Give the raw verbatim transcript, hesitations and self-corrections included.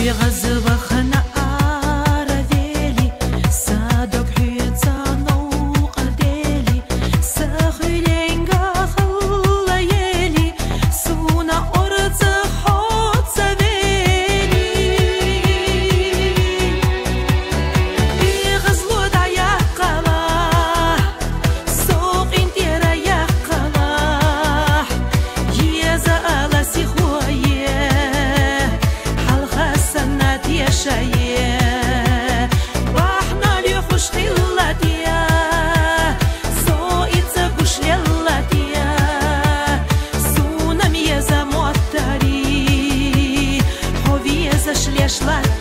Иигъазва хьана ара вели, са дог хьуьца нуькъа дели, са хуьлуьнга хала ели, суна орца хьоца вели. Иигъаз лугьуда я къала, со къинтӀера я къала, еза ала сихуе, хьалха санат яшае. Багьнали хуш хилатӀя, со ица гуш лелатӀя, сунам еза моттари, хьо везаш лешлат